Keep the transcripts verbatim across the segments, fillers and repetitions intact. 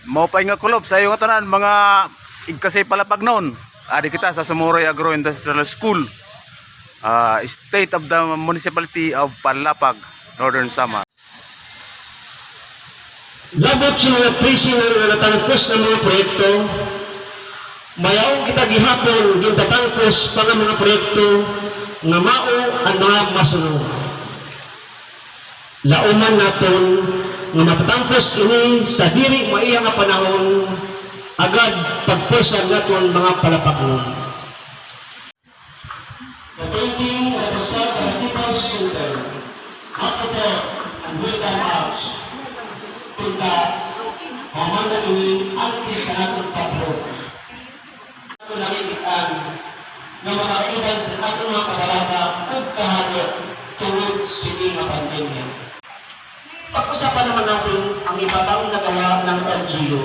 Maupay nga kulop sa iyo ngatanan, mga igkasi Palapagnon. Adi kita sa Sumuroy Agro-Industrial School, ah, State of the Municipality of Palapag, Northern Samar. Labot sa mga trese na natangkos nga mga proyekto, mayaon kita gihapon gintatangkos pa nga mga proyekto nga mao an mga masunod. Laoman naton nga matatangkos ini sa diri maiha nga panahon, agad pagpwersad naton mga Palapagnon. The painting of the South Antipas Center, Akopo and Wildan Arts, punta, mamanda ini antes sa aton pagbuot. Ato nakikit-an nga mga kaibahan sa aton mga kabalaka ug kahadlok tungod sini nga pandemya. Pag-usapan naman natin ang iba pang nagawa ng L G U.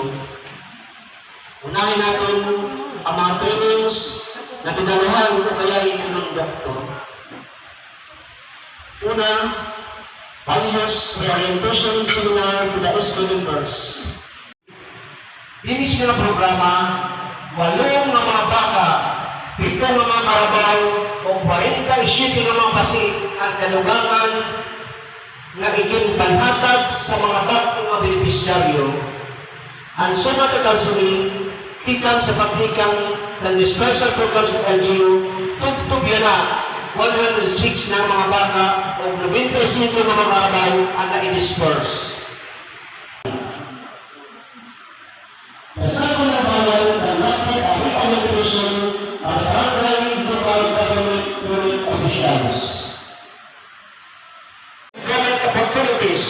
Unahin natin ang mga trainings na dinaluhan o kaya ikinundukto. Una, Values Reorientation Seminar to the S B members. Dinhi sini nga programa, walo nga mga baka, pito nga mga karabaw, ug kwarenta y siyete nga mga basi ang kadugangan nga iginpanhatag sa mga bag-o nga benepisyaryo. An suma total sini, tikang sa pagtikang sa dispersal programs of L G U, tubtob yana, one hundred six na mga baka, ug nobenta y singko nga mga karabaw ang na-disperse. The second of all, conducted a rehabilitation of the barangay local government unit officials. Employment opportunities.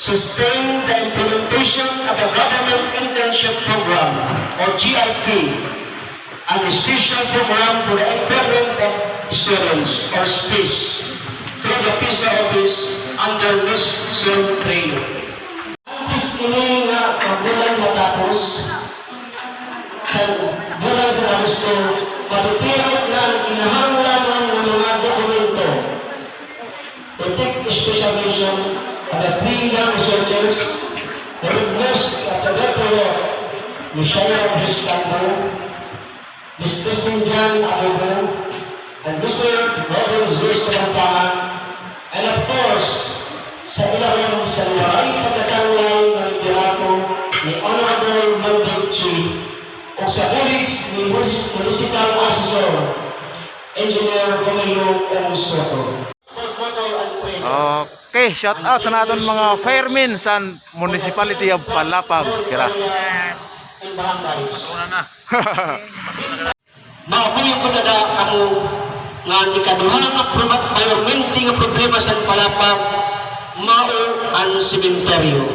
Sustain the implementation of the government internship program, or G I P, and special program for the employment of students, or SPES, through the PHISA office under Miss Sol Reyno. Antes ini nga bulan matapos, sa bulan sa Agosto, madupilot na an kinahanglan nga mga dokumento. To take special mention of the three young researchers who witnessed the pivotal work ni Shaira Briscando, Miss Christine Jan Adobo, and Mister Robert Zeus Kabantangan, and of course, sa ilarom sa waray pagkakanlay nga liderato ni Honorable Mondec Chi ug sa bulig ni Munis-, Municipal Assessor, Engineer Romeo M. Soto. Okay, shout out sa naton mga firemen sa Municipality of Palapag, sira. Yes. Una na. Mao ko yung kunada kamo nga an ikaduha nga proba-, permanente nga problema sa Palapag mao an sementeryo.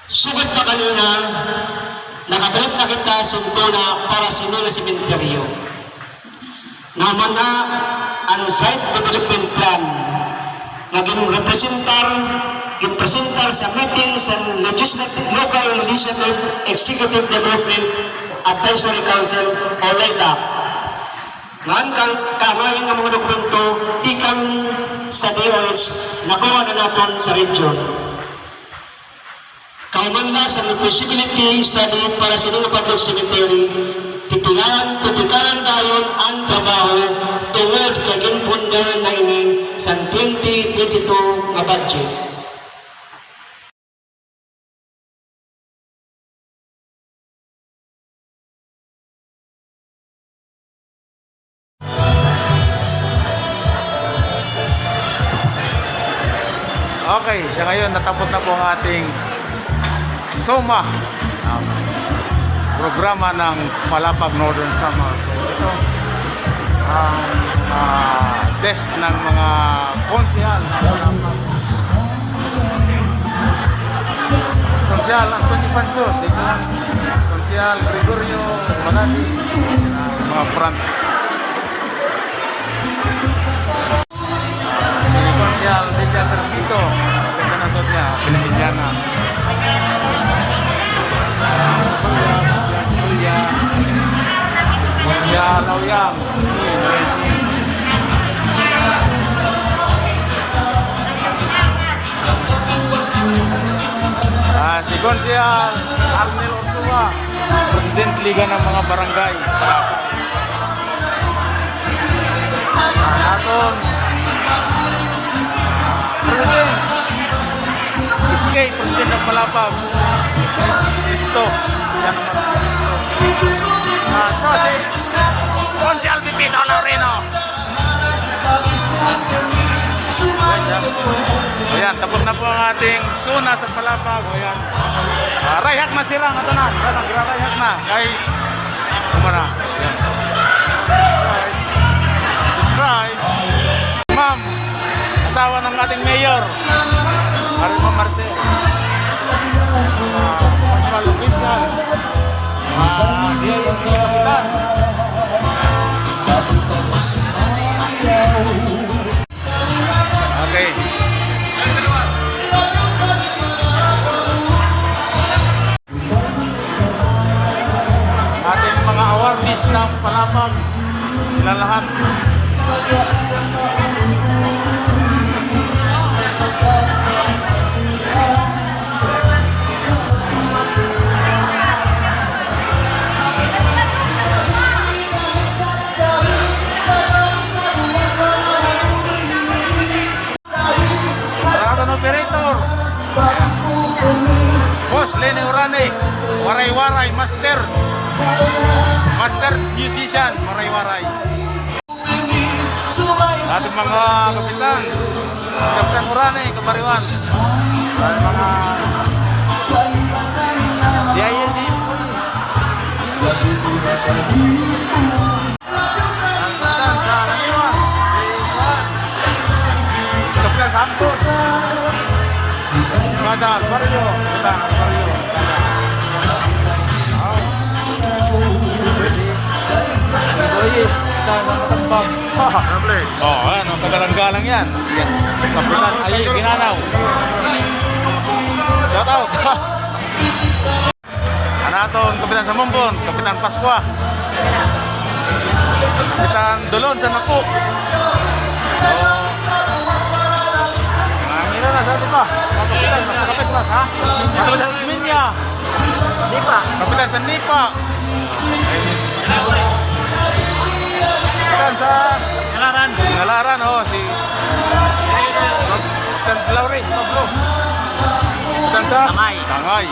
Sugad pa kanina, nakabalik na kita sa tuna para sini nga sementeryo. Naman na an site development plan nga ginrepresentar, ginpresentar sa meeting sa Legislative, Local Legislative Executive Development Advisory Council o LELDAC. Ngan an kaangay nga mga dokumento tikang sa D O H nakuha na naton sa region. Kahuman la sa feasibility study para sini nga public cemetery, titilayan, titikaran dayon an trabaho tungod kay ginpundar na ini sa twenty twenty-two nga budget. Okay, sa ngayon natapos na po ang ating SOMA, um, programa ng Palapag, Northern Samar. So, ito ang, ah, desk ng mga konsehal ng Palapag. Konsehal Antonio Pancho, dito lang. Konsehal Gregorio Malati, ah, mga front. Si Konsehal Lydia Serpito, ganda ng suot niya, Filipiniana. Konsehal Aoyang. Konsehal Arnel Ursua, President Liga ng mga Barangay. Aton President S K, President ng Palapag. Is-, isto. Yan naman. Ah, ito si Konsehal Pepito Laureno. Ayan, tapos na po ang ating SONA sa Palapag. Ayan. Ah, rayhak na sila. Ato na. Ayan, nagrarayhak na. Kay, kumara. Ayan. Subscribe. Ma'am, asawa ng ating mayor. Marimo Marcel. Ah, municipal officials. Ah, D I L G kapitan. Okay. Ating mga awardees ng Palapag, sila lahat. Dragon Operator. Boss Lenny Urani, Waray-Waray, master. Master musician, Waray-Waray. Ating mga kapitan. Kapitan Urani, Kabariwan. Ating mga D I L G. Kapitan sa Naniwa. Kapitan sa Ampon. Kada baryo. Kada baryo. Oy, sa mga tambak. Doble. Oh, ayan, oh, kagalang-galang yan. Yan. Kapitan, ay, Ginanaw. Shout out. An aton kapitan sa Mumbon, Kapitan Pascua. Kapitan Dulon sa Napo. Oh. Nangangila na sa ato pa. Mga kapitan, magpakapis na, ha? Mga kapitan sa Minya. Nipa. Kapitan sa Nipa. Kapitan sa Ngalaran. Ngalaran, oh, si Kapitan Lauri, Pablo. Kapitan sa Sangay. Sangay.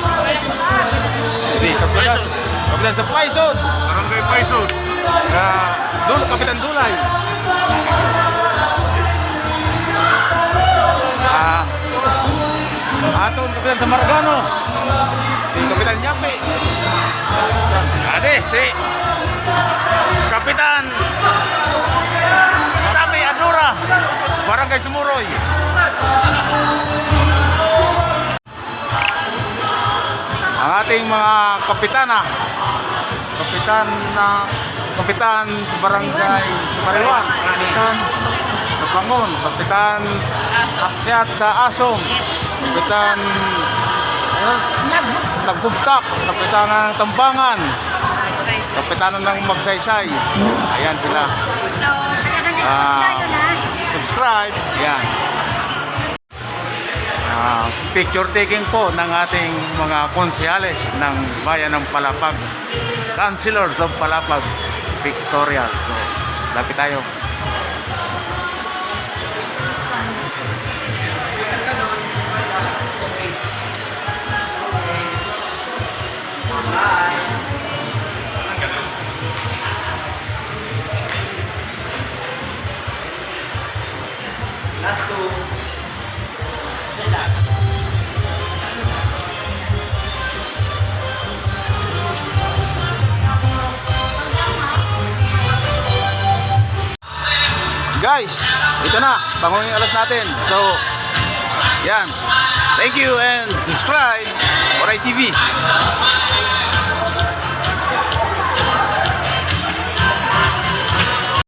Hindi, kapitan. Payson. Kapitan sa Payson. Barangay Payson. Ah, Dul-, Kapitan Dulay. Ah, aton kapitan sa Margano. Si Kapitan Yapi. Ade, si Kapitan Sammy Adora, Barangay Sumuroy. Ang ating mga kapitana, kapitan na, kapitan sa Barangay Pariwan, kapitan sa Pangon, kapitan akyat sa Asong, kapitan, ano? Nagbugtak, kapitan ng Tambangan, kapitan ng Magsaysay. Ayan sila. Ah, subscribe. Ayan. Ah, picture taking po ng ating mga konsehales ng Bayan ng Palapag, Councilors of Palapag, pictorial. So, lapit tayo. Last two. Guys, ito na, panguling alas natin. So, yan. Thank you and subscribe. Waray T V.